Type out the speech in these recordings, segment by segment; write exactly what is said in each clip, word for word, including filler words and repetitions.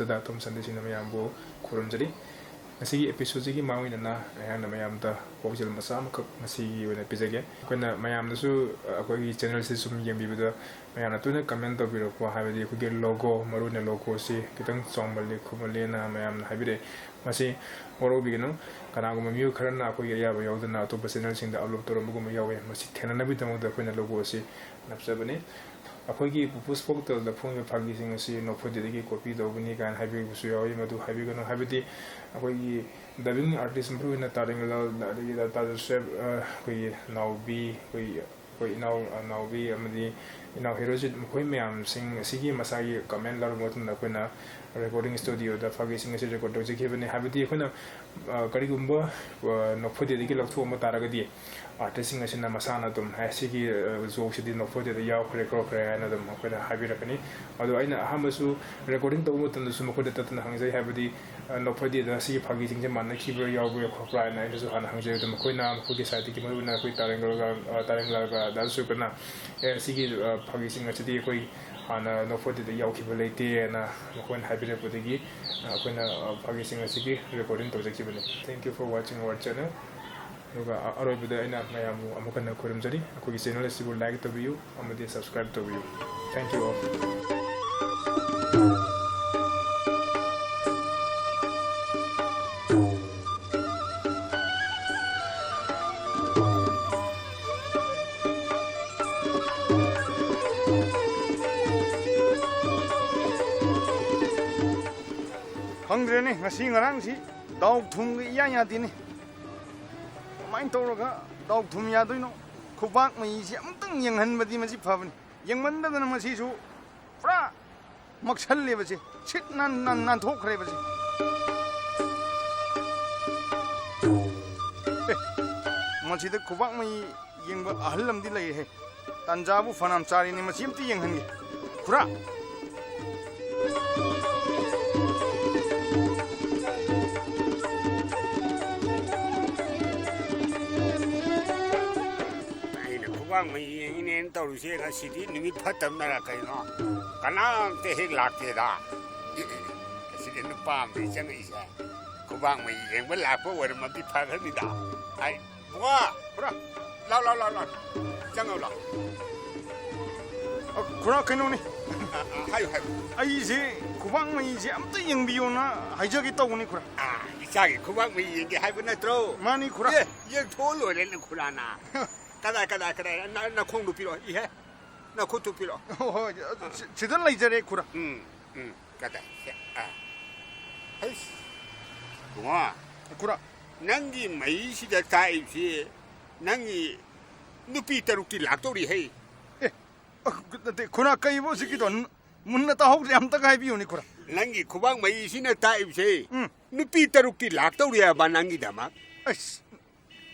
ꯗ ꯑꯗꯣꯝ ꯁꯟꯗꯦꯁꯤꯡꯅ ꯃꯌꯥꯝꯕꯨ ꯈꯨꯔꯨꯝꯖꯔꯤ꯫ ꯉꯁꯤꯒꯤ episodeꯁꯤꯒꯤ ꯃꯥꯡ ꯑꯣꯏꯅꯅ ꯑꯩꯍꯥꯛꯅ ꯃꯌꯥꯝꯗ ꯄꯥꯎꯖꯦꯜ ꯃꯆꯥ ꯑꯃꯈꯛ ꯉꯁꯤꯒꯤ ꯑꯣꯏꯅ ꯄꯤꯖꯒꯦ꯫ ꯑꯩꯈꯣꯏꯅ ꯃꯌꯥꯝꯗꯁꯨ, ꯑ, ꯑꯩꯈꯣꯏꯒꯤ channelꯁꯤ ꯁꯨꯝ ꯌꯦꯡꯕꯤꯕꯗ ꯃꯌꯥꯝꯅ ꯇꯣꯏꯅ comment ꯇꯧꯕꯤꯔꯛꯄ, ꯍꯥꯏꯕꯗꯤ ꯑꯩꯈꯣꯏꯒꯤ logo, ꯃꯔꯨ ꯑꯣꯏꯅ logoꯁꯤ ꯈꯤꯇꯪ ꯆꯥꯎꯃꯜꯂꯤ ꯈꯣꯠꯃꯜꯂꯦꯅ ꯃꯌꯥꯝꯅ ꯍꯥꯏꯕꯤꯔꯛꯑꯦ꯫ ꯃꯁꯤ ꯋꯥꯔꯧꯕꯤꯒꯅꯨ꯫ ꯀꯅꯥꯒꯨꯝꯕ ꯃꯤꯑꯣꯏ ꯈꯔꯅ ꯑꯩꯈꯣꯏꯒꯤ ꯑꯌꯥꯕ ꯌꯥꯎꯗꯅ ꯑꯇꯣꯞꯄ channelꯁꯤꯡꯗ upload ꯇꯧꯔꯝꯕꯒꯨꯝꯕ ꯌꯥꯎꯋꯦ꯫ ꯃꯁꯤ ꯊꯦꯡꯅꯅꯕꯒꯤꯗꯃꯛꯇ ꯑꯩꯈꯣꯏꯅ logo ꯑꯁꯤ ꯅꯞꯆꯕꯅꯤ꯫ ꯑꯩꯈꯣꯏꯒꯤ ꯄꯨꯄꯨꯁ ꯐꯣꯛꯇꯦꯜꯗ ꯐꯣꯡꯉꯤꯕ ꯐꯥꯒꯤꯁꯤꯡ ꯑꯁꯤ ꯅꯣꯛꯐꯗꯦꯗꯒꯤ copy ꯇꯧꯕꯅꯤ ꯀꯥꯏꯅ ꯍꯥꯏꯕꯤꯕꯁꯨ ꯌꯥꯎꯏ꯫ ꯃꯗꯨ ꯍꯥꯏꯕꯤꯒꯅꯨ, ꯍꯥꯏꯕꯗꯤ ꯑꯩꯈꯣꯏꯒꯤ dubbing artist ꯃꯔꯨ ꯑꯣꯏꯅ ꯇꯥꯔꯤꯡꯂꯥꯜ, ꯑꯗꯒꯤ ꯇꯥ ꯖꯣꯁꯦꯞ, ꯑ, ꯑꯩꯈꯣꯏꯒꯤ ꯅꯥꯎꯕꯤ, ꯑꯩꯈꯣꯏ, ꯑꯩꯈꯣꯏ ꯏꯅꯥꯎ, ꯑ, ꯅꯥꯎꯕꯤ ꯑꯃꯗꯤ ꯏꯅꯥꯎ ꯍꯦꯔꯣꯖꯤꯠ, ꯃꯈꯣꯏ ꯃꯌꯥꯝꯁꯤꯡ ꯑꯁꯤꯒꯤ ꯃꯁꯥꯒꯤ comment ꯂꯧꯔꯕ ꯃꯇꯨꯡꯗ ꯑꯩꯈꯣꯏꯅ recording studioꯗ ꯐꯥꯒꯤꯁꯤꯡ ꯑꯁꯤ record ꯇꯧꯖꯈꯤꯕꯅꯤ꯫ ꯍꯥꯏꯕꯗꯤ ꯑꯩꯈꯣꯏꯅ, ꯑ, ꯀꯔꯤꯒꯨꯝꯕ, ꯑ, ꯅꯣꯛꯐꯗꯦꯗꯒꯤ ꯂꯧꯊꯣꯛꯑꯝꯕ ꯇꯥꯔꯒꯗꯤ artistꯁꯤꯡ ꯑꯁꯤꯅ ꯃꯁꯥꯅ ꯑꯗꯨꯝ, "ꯑꯦ, ꯁꯤꯒꯤ, ꯑ, jokeꯁꯤꯗꯤ ꯅꯣꯛꯐꯗꯦꯗ ꯌꯥꯎꯈ꯭ꯔꯦ ꯈꯣꯠꯈ꯭ꯔꯦ" ꯍꯥꯏꯅ ꯑꯗꯨꯝ ꯑꯩꯈꯣꯏꯅ ꯍꯥꯏꯕꯤꯔꯛꯀꯅꯤ꯫ ꯑꯗꯣ ꯑꯩꯅ ꯑꯍꯥꯟꯕꯁꯨ recording ꯇꯧꯕ ꯃꯇꯝꯗꯁꯨ ꯃꯈꯣꯏꯗ ꯇꯠꯇꯅ ꯍꯪꯖꯩ, ꯍꯥꯏꯕꯗꯤ, ꯑ, ꯅꯣꯛꯐꯗꯦꯗ ꯁꯤꯒꯤ ꯐꯥꯒꯤꯁꯤꯡꯁꯦ ꯃꯥꯟꯅꯈꯤꯕ꯭ꯔꯥ, ꯌꯥꯎꯕ꯭ꯔꯥ ꯈꯣꯠꯄ꯭ꯔꯥ ꯍꯥꯏꯅ ꯑꯩꯅꯁꯨ ꯍꯥꯟꯅ ꯍꯪꯖꯩ꯫ ꯑꯗꯣ ꯃꯈꯣꯏꯅ, ꯃꯈꯣꯏꯒꯤ sideꯇꯒꯤ ꯃꯔꯨ ꯑꯣꯏꯅ ꯑꯩꯈꯣꯏ ꯇꯥꯔꯦꯡꯂꯒ, ꯑ, ꯇꯥꯔꯦꯡꯂꯒ ꯗꯥ ꯁꯨꯀꯅ, "ꯑꯦ, ꯁꯤꯒꯤ, ꯑ, ꯐꯥꯒꯤꯁꯤꯡ ꯑꯁꯤꯗꯤ ꯑꯩꯈꯣꯏ ꯍꯥꯟꯅ ꯅꯣꯛꯐꯗꯦꯗ ꯌꯥꯎꯈꯤꯕ ꯂꯩꯇꯦꯅ" ꯃꯈꯣꯏꯅ ꯍꯥꯏꯕꯤꯔꯛꯄꯗꯒꯤ, ꯑ, ꯑꯩꯈꯣꯏꯅ, ꯑ, ꯐꯥꯒꯤꯁꯤꯡ ꯑꯁꯤꯒꯤ recording ꯇꯧꯖꯈꯤꯕꯅꯤ꯫ Thank you for watching our channel꯫ ꯑꯗꯨꯒ ꯑ-, ꯑꯔꯣꯏꯕꯗ ꯑꯩꯅ ꯃꯌꯥꯝꯕꯨ ꯑꯃꯨꯛ ꯍꯟꯅ ꯈꯨꯔꯨꯝꯖꯔꯤ꯫ ꯑꯩꯈꯣꯏꯒꯤ channel ꯑꯁꯤꯕꯨ like ꯇꯧꯕꯤꯌꯨ ꯑꯃꯗꯤ subscribe ꯇꯧꯕꯤꯌꯨ꯫ Thank you all꯫ ꯈꯪꯗ꯭ꯔꯦꯅꯦ, ꯉꯁꯤ ꯉꯔꯥꯡꯁꯤ ꯗꯥꯎ ꯊꯨꯝꯒ ꯏꯌꯥ ꯌꯥꯗꯦꯅꯦ꯫ ꯀꯃꯥꯏꯅ ꯇꯧꯔꯒ ꯗꯥꯎ ꯊꯨꯝ ꯌꯥꯗꯣꯏꯅꯣ? ꯈꯨꯕꯥꯛ ꯃꯌꯤꯁꯤ ꯑꯃꯨꯛꯇꯪ ꯌꯦꯡꯍꯟꯕꯗꯤ ꯃꯁꯤ ꯐꯕꯅꯤ꯫ ꯌꯦꯡꯃꯟꯗꯗꯅ ꯃꯁꯤꯁꯨ ꯄꯨꯔꯥ ꯃꯛꯁꯜꯂꯦꯕꯁꯦ꯫ ꯁꯤꯠ ꯅꯥꯟ-, ꯅꯥꯟ-, ꯅꯥꯟꯊꯣꯛꯈ꯭ꯔꯦꯕꯁꯦ꯫ ꯑꯦ, ꯃꯁꯤꯗ ꯈꯨꯕꯥꯛ ꯃꯌꯤ ꯌꯦꯡꯕ ꯑꯍꯜ ꯑꯃꯗꯤ ꯂꯩꯔꯦꯍꯦ꯫ ꯇꯥꯟꯖꯥꯕꯨ ꯐꯅꯌꯥꯝ ꯆꯥꯔꯤꯅꯦ, ꯃꯁꯤ ꯑꯝꯇ ꯌꯦꯡꯍꯟꯒꯦ꯫ ꯈꯨꯔꯥ! ꯑꯩꯅ ꯈꯨꯕꯥꯛ ꯃꯩ ꯌꯦꯡꯉꯤꯅꯦꯅ ꯇꯧꯔꯤꯁꯦ, ꯉꯁꯤꯗꯤ ꯅꯨꯃꯤꯠ ꯐꯠꯇꯕꯅꯔ ꯀꯩꯅꯣ, ꯀꯅꯥꯝꯇ ꯍꯦꯛ ꯂꯥꯛꯇꯦꯗ꯫ ꯅꯨꯄꯥ ꯑꯃꯗꯒꯤ ꯆꯪꯉꯛꯏꯁꯦ꯫ ꯈꯨꯕꯥꯛ ꯃꯍꯤ ꯌꯦꯡꯕ ꯂꯥꯛꯄ ꯑꯣꯏꯔꯝꯃꯗꯤ ꯐꯒꯅꯤꯗ꯫ ꯑꯩ, ꯕꯨꯡꯉꯣ! ꯈꯨꯔꯥ! ꯂꯥꯎ, ꯂꯥꯎ, ꯂꯥꯎ, ꯂꯥꯎ꯫ ꯆꯪꯉꯛꯎ ꯂꯥꯎ꯫ ꯑ, ꯈꯨꯔꯥ, ꯀꯩꯅꯣꯅꯤ꯫ ꯑ, ꯑ, ꯍꯥꯏꯌꯨ, ꯍꯥꯏꯌꯨ꯫ ꯑꯩꯁꯦ ꯈꯨꯕꯥꯛ ꯃꯍꯤꯁꯦ ꯑꯝꯇ ꯌꯦꯡꯕꯤꯌꯣꯅ ꯍꯥꯏꯖꯒꯦ ꯇꯧꯕꯅꯤ, ꯈꯨꯔꯥ꯫ ꯑ, ꯏꯆꯥꯒꯤ ꯈꯨꯕꯥꯛ ꯃꯍꯤ ꯌꯦꯡꯒꯦ ꯍꯥꯏꯕ ꯅꯠꯇ꯭ꯔꯣ? ꯃꯥꯅꯤ, ꯈꯨꯔꯥ꯫ ꯑꯦ, ꯌꯦꯡꯊꯣꯛꯑ ꯂꯣꯏꯔꯦꯅꯦ, ꯈꯨꯔꯥꯅ꯫ ꯀꯗꯥꯏ, ꯀꯗꯥꯏ, ꯀꯗꯥꯏ? ꯅ-, ꯅꯈꯣꯡꯗꯨ ꯄꯤꯔꯛꯑꯣ꯫ ꯏꯍꯦ, ꯅꯈꯨꯠꯇꯨ ꯄꯤꯔꯛꯑꯣ꯫ ꯍꯣꯏ, ꯍꯣꯏ, ꯁꯤ-, ꯁꯤꯗ ꯂꯩꯖꯔꯦ, ꯈꯨꯔꯥ꯫ ꯎꯝ, ꯎꯝ, ꯀꯗꯥꯏ? ꯁꯦ, ꯑ꯫ ꯍꯩꯁ, ꯕꯨꯡꯉꯣ, ꯈꯨꯔꯥ꯫ ꯅꯪꯒꯤ ꯃꯍꯤꯁꯤꯗ ꯇꯥꯛꯏꯕꯁꯤ ꯅꯪꯒꯤ ꯅꯨꯄꯤ ꯇꯔꯨꯛꯇꯤ ꯂꯥꯛꯇꯧꯔꯤ ꯍꯩ꯫ ꯑꯦ, ꯑ, ꯅꯠꯇꯦ, ꯈꯨꯔꯥ, ꯀꯩꯕꯣ ꯍꯧꯖꯤꯛꯀꯤꯗꯣ? ꯃꯨꯟꯅ ꯇꯥꯍꯧꯗ꯭ꯔꯦ, ꯑꯝꯇꯒ ꯍꯥꯏꯕꯤꯌꯨꯅꯦ, ꯈꯨꯔꯥ꯫ ꯅꯪꯒꯤ ꯈꯨꯕꯥꯛ ꯃꯍꯤꯁꯤꯅ ꯇꯥꯛꯏꯕꯁꯦ ꯎꯝ꯫ ꯅꯨꯄꯤ ꯇꯔꯨꯛꯇꯤ ꯂꯥꯛꯇꯧꯔꯤ ꯍꯥꯏꯕ ꯅꯪꯒꯤꯗꯃꯛ꯫ ꯑꯁ,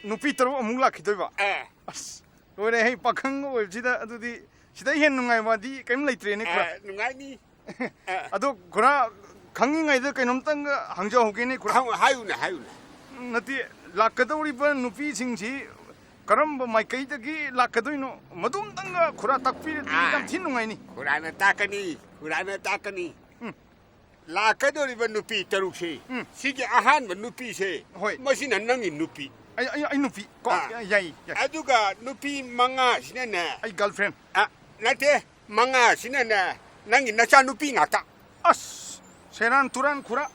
ꯅꯨꯄꯤ ꯇꯔꯨꯛ ꯑꯃꯨꯛ ꯂꯥꯛꯈꯤꯗꯣꯏꯕ? ꯑꯦ꯫ ꯑꯁ, ꯂꯣꯏꯔꯦ, ꯍꯩ, ꯄꯥꯈꯪ ꯑꯣꯏꯕꯁꯤꯗ ꯑꯗꯨꯗꯤ ꯁꯤꯗꯩ ꯍꯦꯟꯅ ꯅꯨꯡꯉꯥꯏꯕꯗꯤ ꯀꯔꯤꯝ ꯂꯩꯇ꯭ꯔꯦꯅꯦ, ꯈꯨꯔꯥ꯫ ꯑꯦ, ꯅꯨꯡꯉꯥꯏꯅꯤ꯫ ꯑꯦ꯫ ꯑꯗꯣ, ꯈꯨꯔꯥ, ꯈꯪꯉꯤꯉꯩꯗ ꯀꯩꯅꯣꯝꯇꯪꯒ ꯍꯪꯖꯍꯧꯒꯦꯅꯦ, ꯈꯨꯔꯥ꯫ ꯍꯪ-, ꯍꯥꯏꯌꯨꯅꯦ, ꯍꯥꯏꯌꯨꯅꯦ꯫ ꯅꯠꯇꯦ, ꯂꯥꯛꯀꯗꯧꯔꯤꯕ ꯅꯨꯄꯤꯁꯤꯡꯁꯤ ꯀꯔꯝꯕ ꯃꯥꯏꯀꯩꯗꯒꯤ ꯂꯥꯛꯀꯗꯣꯏꯅꯣ? ꯃꯗꯨꯝꯇꯪꯒ, ꯈꯨꯔꯥ, ꯇꯥꯛꯄꯤꯔꯗꯤ ꯑꯥ꯫ ꯌꯥꯝ ꯊꯤꯅ ꯅꯨꯡꯉꯥꯏꯅꯤ꯫ ꯈꯨꯔꯥꯅ ꯇꯥꯛꯀꯅꯤ, ꯈꯨꯔꯥꯅ ꯇꯥꯛꯀꯅꯤ꯫ ꯎꯝ꯫ ꯂꯥꯛꯀꯗꯧꯔꯤꯕ ꯅꯨꯄꯤ ꯇꯔꯨꯛꯁꯤ, ꯎꯝ꯫ ꯁꯤꯒꯤ ꯑꯍꯥꯟꯕ ꯅꯨꯄꯤꯁꯦ, ꯍꯣꯏ꯫ ꯃꯁꯤꯅ ꯅꯪꯒꯤ ꯅꯨꯄꯤ꯫ ꯑꯩ, ꯑꯩ, ꯑꯩ ꯅꯨꯄꯤ꯫ ꯀꯣ, ꯑꯥ꯫ ꯌꯥꯏ, ꯌꯥꯏ꯫ ꯑꯗꯨꯒ ꯅꯨꯄꯤ ꯃꯉꯥꯁꯤꯅꯅꯦ, ꯑꯩ girlfriend꯫ ꯑ, ꯅꯠꯇꯦ, ꯃꯉꯥꯁꯤꯅꯅꯦ, ꯅꯪꯒꯤ ꯅꯆꯥꯅꯨꯄꯤ ꯉꯥꯛꯇ꯫ ꯑꯁ, ꯁꯦꯔꯥꯟ ꯇꯨꯔꯥꯟ, ꯈꯨꯔꯥ꯫